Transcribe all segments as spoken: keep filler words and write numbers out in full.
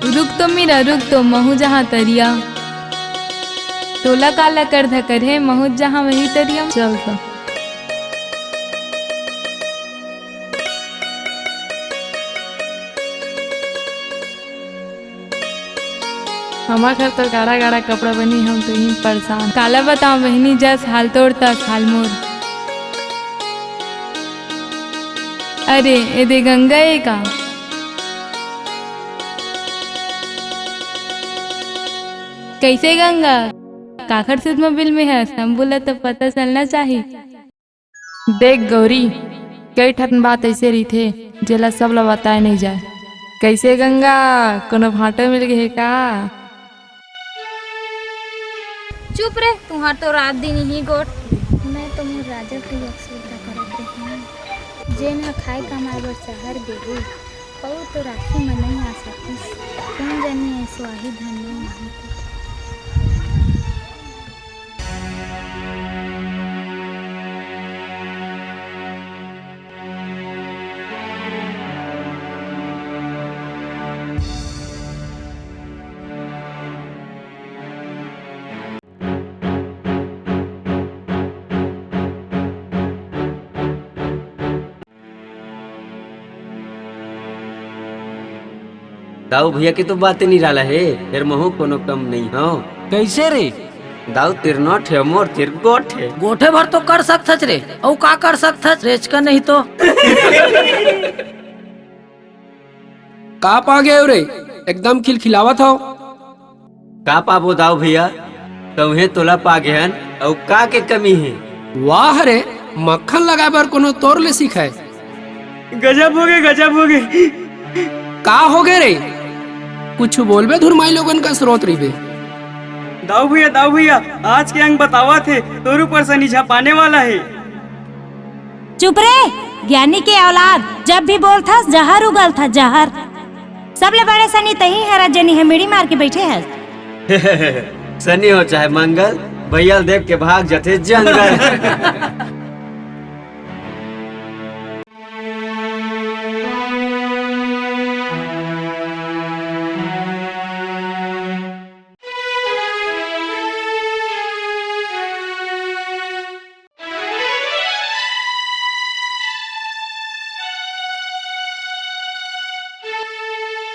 रुक तो मीरा, रुक तो, महूँ जाहूँ तरिया। तोला काला कर धकर हे, महूँ जाहूँ वही तरिया। चल तो। हमर घर तो गाड़ा गाड़ा कपड़ा बनी, हम तो ही परेशान। काला बताओ बहिनी, जस हाल तोर तस हाल मोर। अरे, ए दे गंगा ए का? कैसे गंगा? काखर सुध म बिल में है, शंभू ला तो पता चलना चाही। देख गौरी, कई ठन बात अइसे रहिथे, जेला सब ला बताए नइ जाए। कइसे गंगा, कोनो भांटो मिल गे हे का? चुप रे, तुंहर तो रात दिन इही गोठ। मैं तो मोर राजा भैया के सुरता करत रहेंव, जेन ह खाए कमाए बर सहर गे हे। अउ तो राखी म नइ आ सकिस, कोन जनी ए सुहाही धन नइ आही। दाऊ भैया के तो बाते निराला हे, फेर महूँ कोनो कम नइ हंव। कइसे रे? दाऊ तीर नोट हे, मोर तीर गोठ हे। गोठे भर तो कर सकथच रे, अउ का कर सकथच, रेचका नहीं तो। का पा गे हव रे? एकदम खिलखिलावत हव। का पाबो दाऊ भैया, तउहे तोला पा गे हन, अउ का के कमी हे? वाह रे, मक्खन लगाए बर कोनो तोर ले सिखय। गजब हो गे, गजब हो गे। का हो गे रे? कुछु बोलबे धुरमाई लोगन कस रोत रहिबे। दाऊ भैया, दाऊ भैया, आज के अंक बतावत हे, तोर ऊपर सनी झपाने वाला हे। चुप रे, ज्ञानी के औलाद, जब भी बोलथस जहर उगलथस जहर। सबले बड़े सनी तही हरस जेन ह मेड़ी मार के बइठे हस। सनी हो चाहे मंगल, भैया ल देख के भाग जथे जंगल।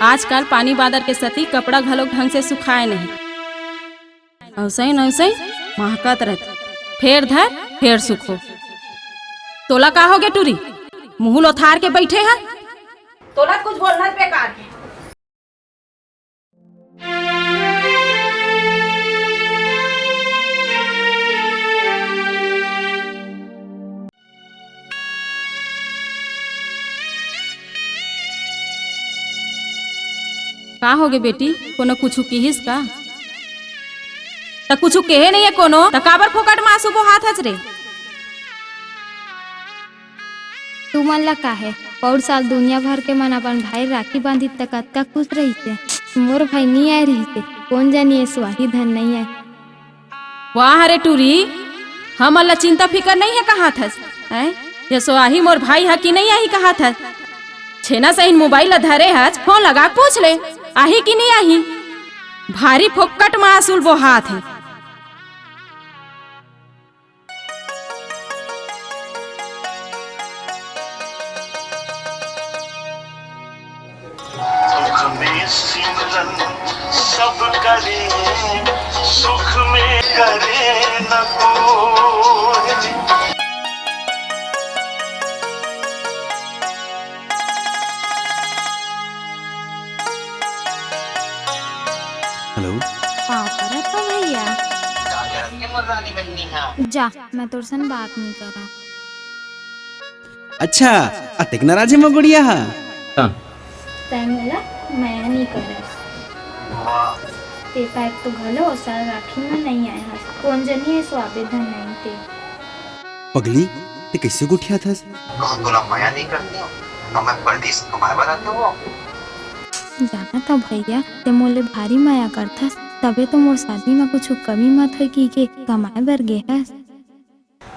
आजकल पानी बादर के सेती कपड़ा घलोक ढंग से सुखाय नहीं। अउसई नउसई महकत रहिथे। फेर धर, फेर सुखो। तोला का होगे टूरी? मुंह लोथार के बइठे हस। तोला कुछ बोलना बेकार हे। का होगे बेटी, कोनो कुछु किहिस का? त कुछु केहे नइ हे कोनो, त काबर फोकट म आंसू बोहात हस रे? तुमन ला का हे, पउर साल दुनिया भर के मन अपन भाई राखी बांधिस त कतका खुश रहिसे। मोर भाई नइ आय रहिसे, कोन जनी ए सुहाही धन नइ आय। वाह रे टूरी, हमन ला चिंता फिकर नइ हे कहाथस, हैं? ए सुहाही मोर भाई ह कि नइ आही कहाथस। छेना सहिन मोबाइल ला धरे हस, फोन लगा के पूछ ले, आही कि नइ आही? भारी फोकट म आंसू ल बोहात हे। सुख में सिमरन सब करे, सुख में करे न कोई। हेलो। का करत हो भैया? जा, मैं तोर सन बात नइ करंव। अच्छा, अतेक नाराज हे मोर गुड़िया ह? तैं मोला मया नइ करस। तें पाय तो घलो ओ साल राखी म नइ आय हस। कोन जनी ए सुहाही धन नइ ते। पगली, तें कइसे गोठियाथस? कहूं तोला मया नइ करतेंव, त मैं परदेस कमाए बर आतेंव। जानत हंव भैया, तें मोर ले भारी मया करथस, तभे तो मोर शादी म कुछु कमी मत होय कहिके कमाए बर गे हस।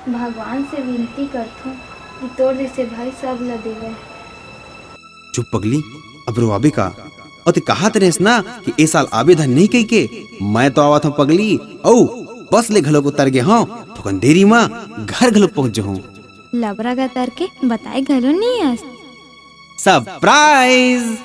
भगवान से विनती करथंव कि तोर जइसे भाई सब ल देवय। चुप पगली, अब रोवाबे का? अउ ते कहत रहेस ना कि ए साल आबे धन नहीं कहिके, मैं तो आवत हंव पगली, अउ बस ले घलोक उतर गे हंव, थोकन देरी म घर घलोक पहुंच जहूं। लबरा गा तर के बताए घलो नहीं अस। सरप्राइज।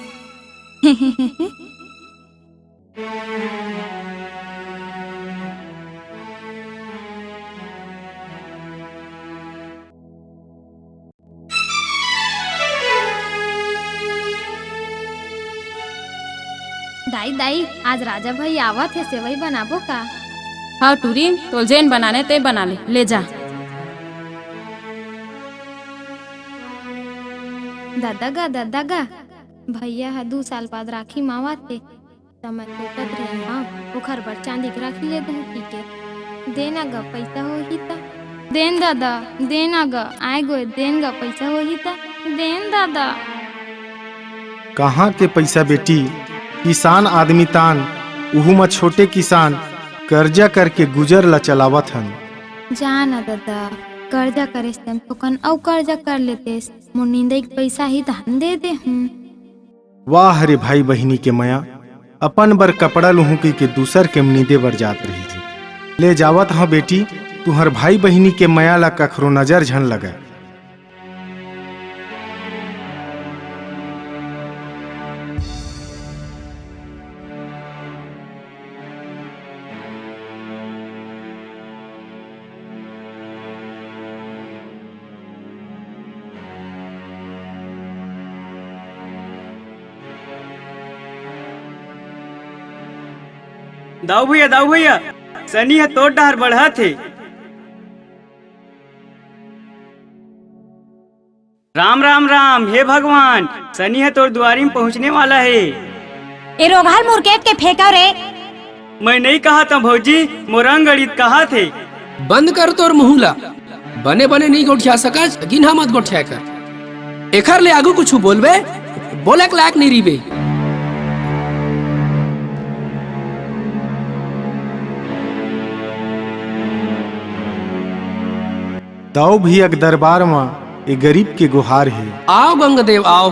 दाई, दाई, आज राजा भाई आवत हे, सेवई बनाबो का? हाँ टूरी, तोल जेन बनाने ते बना ले, ले जा। ददा गा, ददा गा, भैया ह दू साल बाद राखी म आवत हे, त मैं सोचत रहें हंव, ओखर बर चांदी के राखी ले दूं कहिके। देना गा, पइसा होही त। देन ददा, देना गा, आए गोय, देन गा, पइसा होही त। देन ददा। कहाँ के पइसा बेटी? किसान आदमी तान, उहू म छोटे किसान, करजा करके गुजर ल चलावत हन। जा न ददा, करजा करेस तेन थोकन अउ करजा कर लेतेस, मोर निंदई के पइसा ही धन दे देहूं। वाह रे भाई बहिनी के मया, अपन बर कपड़ा लुहूं कहिके दूसर के म नींदे बर जात रहिस। ले जावत हंव बेटी, तुंहर भाई बहिनी के मया ला कखरो नजर झन लगय। दाऊ भैया, दाऊ भैया, सनी ह तोर डहर बढ़त हे। राम राम राम, हे भगवान, सनी ह तोर दुआरी म पहुंचने वाला हे। ए रोगहा ल मुरकेट के फेंकव रे। मैं नइ कहत हंव भौजी, मोर अंग अड़ित कहत हे। बंद कर तोर मुहूं ला। बने बने नइ गोठिया सकस, गिनहा मत गोठिया कर। एखर ले आगू कुछु बोलबे, बोले के लायक नइ रहिबे। दाऊ भैया के दरबार म ए गरीब के गुहार हे। आव गंगदेव, आव।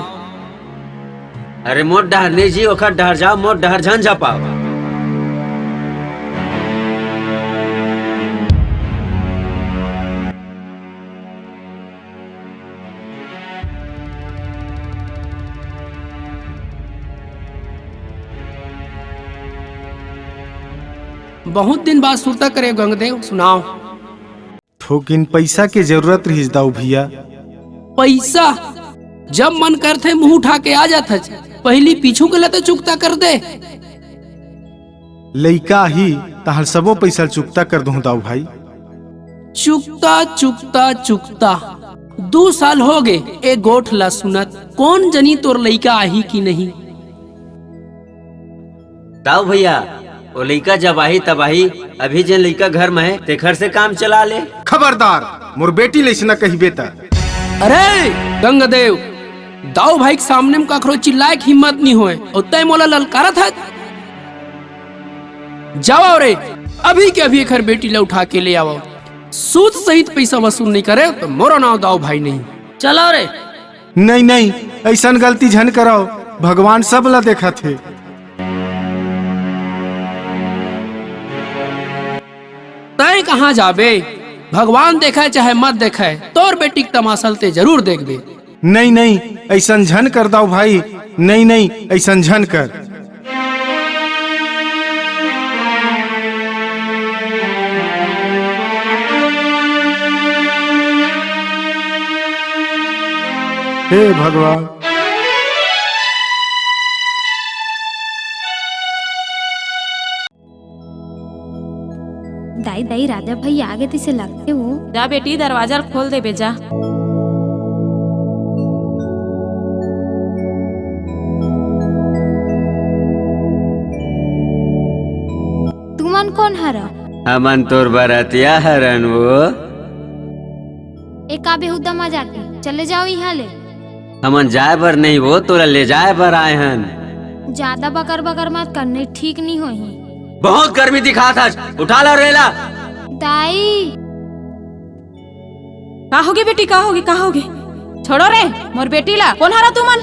अरे मोर डहर नइ जी, ओखर डहर जाव, मोर डहर झन झपाव। बहुत दिन बाद सुरता करे गंगदेव, सुनाव। थोकिन पइसा के जरूरत रिहिस दाऊ भैया। पइसा? जब मन करथे मुंह उठा के आ जाथच, पहिली पीछू के ल तो चुकता कर दे। लइका आही, तहां सबो पइसा ल चुकता कर दूं दाऊ भाई। चुकता, चुकता, चुकता। दू साल हो गे, ए गोठ ला सुनत, कोन जनी तोर लइका आही कि नहीं? दाऊ भैया, ओ लइका जब आही तब आही, अभी जेन लइका घर म हे, तेखर से काम चला ले। खबरदार, मोर बेटी ल अइसना कहिबे त। अरे गंगदेव, दाऊ भाई के सामने म कखरो चिल्लाए के हिम्मत नइ होय, अउ तैं मोला ललकारत हस। जावव रे, अभी के अभी एखर बेटी ल उठा के ले आवव। सूद सहित पइसा वसूल नइ करे त मोरो नांव दाऊ भाई नहीं। चलव रे। नहीं, नहीं, अइसन गलती झन करव, भगवान सब ल देखत हे। तैं कहां जाबे? भगवान देखय चाहे मत देखय, तोर बेटी के तमासा ल तैं जरूर देखबे। नहीं, नहीं, अइसन झन कर दाऊ भाई, नहीं, नहीं, अइसन झन कर। हे भगवान। दाई, दाई, राजा भाई आगे तइसे लगथे वो। जा बेटी, दरवाजा ल खोल देबे जा। तुमन कोन हरव? हमन तोर बरतिया हरन वो। ए का बेहुदा मजाक हे? चले जाव इहां ले। हमन जाए बर नहीं वो, तोला ले जाए बर आए हन। जादा बकर बकर मत कर, नहीं ठीक नहीं होही। बहुत गर्मी दिखात हस, उठा ला रे ला। दाई। का होगे बेटी, का होगे, का होगे? छोड़ो रे मोर बेटी ला। कोन हरा तुमन?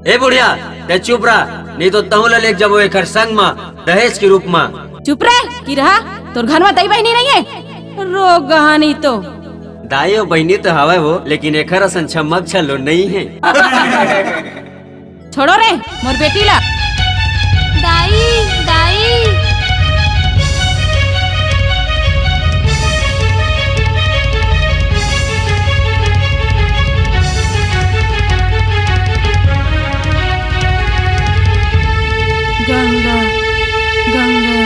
ए बुढ़िया, तैं चुप रह, नहीं तो तहूं ला लेके जाबो एकर संग मा, दहेज के रूप मा। चुप रे, कि रहा, तोर घर मा दाई बहिनी नहीं है? रोगहा नहीं तो। दाई अउ बहिनी तो हवय वो, लेकिन एकर असन छमक छल्लो नहीं है। छोड़ो रे, मोर बेटी ला। दाई, दाई। गंगा, गंगा।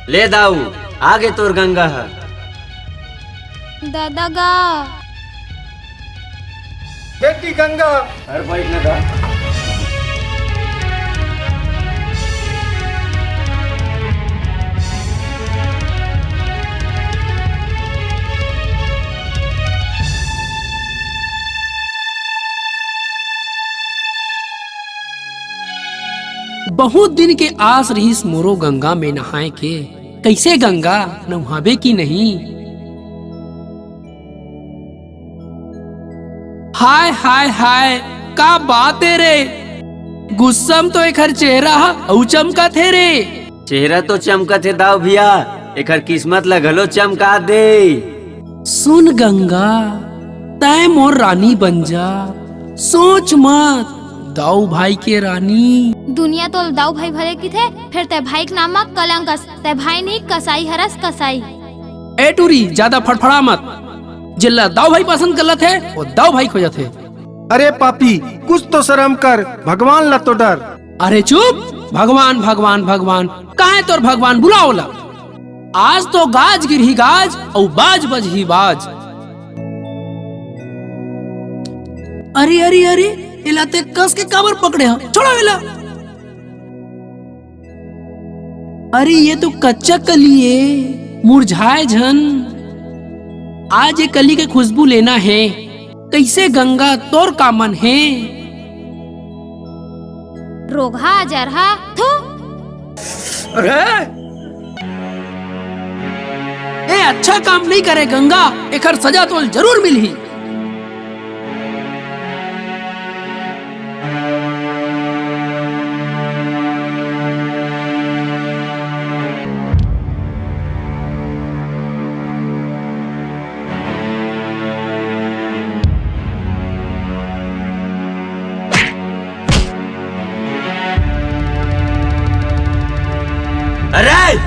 ले दाऊ, आगे तोर गंगा ह। दादा गा। बेटी गंगा। हर बाइक लगा। बहुत दिन के आस रहिस मोरो गंगा में नहाए के। कइसे गंगा, नहाबे कि नहीं? हाय, हाय, हाय, का बात हे रे? गुस्सा म तो एखर चेहरा ह अउ चमकत हे रे। चेहरा तो चमकत हे दाऊ भइया, एखर किस्मत ल घलो चमका दे। सुन गंगा, तैं मोर रानी बन जा, सोच मत, दाऊ भाई के रानी। दुनिया तोला दाऊ भाई भले किथे, फेर तैं भाई के नाम म कलंक अस, तैं भाई नहीं, कसाई हरस, कसाई। ए टूरी, जादा फड़फड़ा मत। जेला दाऊ भाई पसंद कर लथे, वो दाऊ भाई खोजथे। अरे पापी, कुछ तो शर्म कर, भगवान ला तो डर। अरे चुप, भगवान, भगवान, भगवान, काहे तोर भगवान? बुला ओला। आज तो गाज गिरही गाज, अउ बाज बजही बाज। अरे, अरे, अरे, एला ते कस के काबर पकड़े हव? छोड़ो एला। अरे, ये तो कच्चा कली ए, मुरझाए झन। आज ये कली के खुशबू लेना हे। कइसे गंगा, तोर का मन हे? रोगहा जरहा, थू। अरे! ए अच्छा काम नहीं करे गंगा, एखर सजा तोल जरूर मिलही। अरे!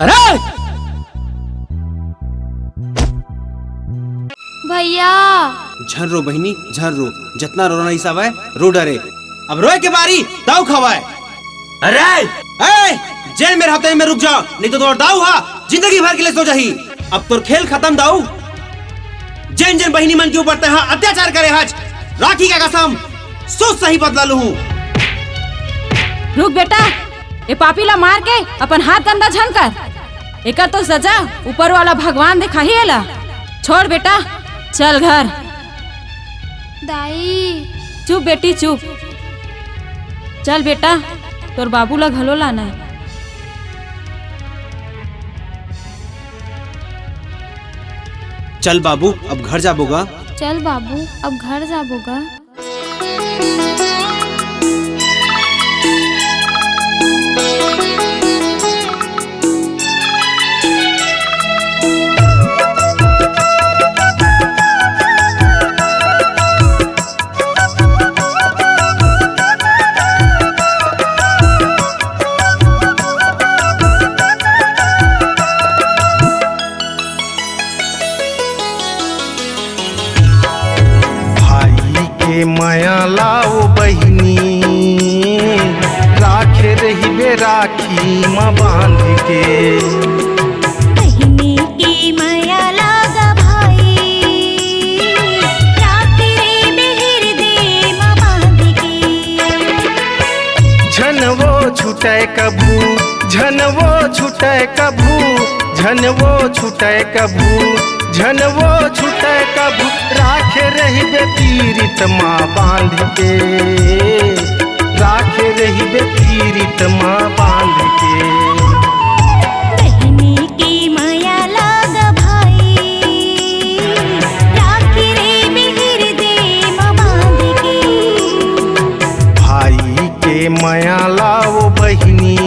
अरे! भैया। झन रो बहिनी, झन रो। जतना रोना इस आवय, रो डरे। अब रोए के बारी, दाऊ खवाए। अरे! ए, जेन मेर हते में रुक जा, नहीं तो तोर दाऊ हा जिंदगी भर के लिए सो जाही। अब तोर खेल खतम दाऊ। जेन जेन बहिनी मन के ऊपर तेहा अत्याचार करे हच, राखी के कसम, सो सही बदला लूहूं। रुक बेटा, ए पापी ला मार के अपन हाथ गंदा झन कर। एकर तो सजा ऊपर वाला भगवान देखाही एला। छोड़ बेटा, चल घर। दाई। चुप बेटी, चुप। चल बेटा, तोर बाबू ला घलो लाना हे। चल बाबू, अब घर जाबो गा। चल बाबू, अब घर जाबो गा। ए मया ला ओ बहिनी, राखे रहिबे राखी म बांध के। बहिनी के मया लागा भाई, राखे रहिबे हिरदे म बांध के। झन वो छुटय कभू, झन वो छुटय कभू, झन वो छुटय कभू, झन वो छुटय कभू, राखे रहिबे पीरित मा बांध के, राखे रहिबे पीरित मा बांध के। बहिनी के मया लाग भाई, राखे रहिबे हिरदे म बांध के। भाई के मया ला ओ बहिनी,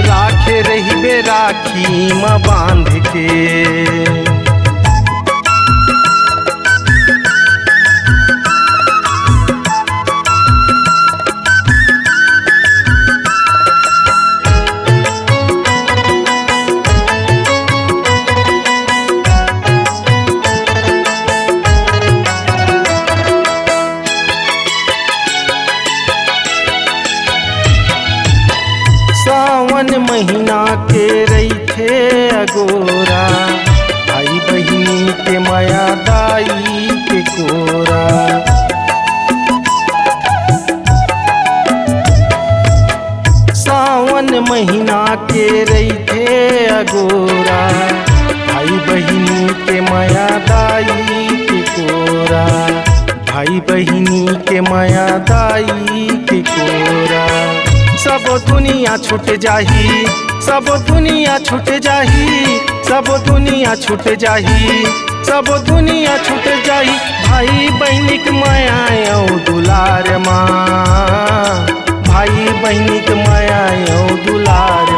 राखे रहिबे राखी म बांध के। सावन महीना के रहिथे अगोरा, भाई बहिनी के मया दाई के कोरा। सावन महीना के रहिथे अगोरा, भाई बहिनी के मया दाई के कोरा, भाई बहिनी के मया दाई के कोरा। सब दुनिया छूट जाही, सब दुनिया छूट जाही, सब दुनिया छूट जाही, सब दुनिया छूट जाही, भाई बहिनी के मया अउ दुलार मा, भाई बहिनी के मया अउ दुलार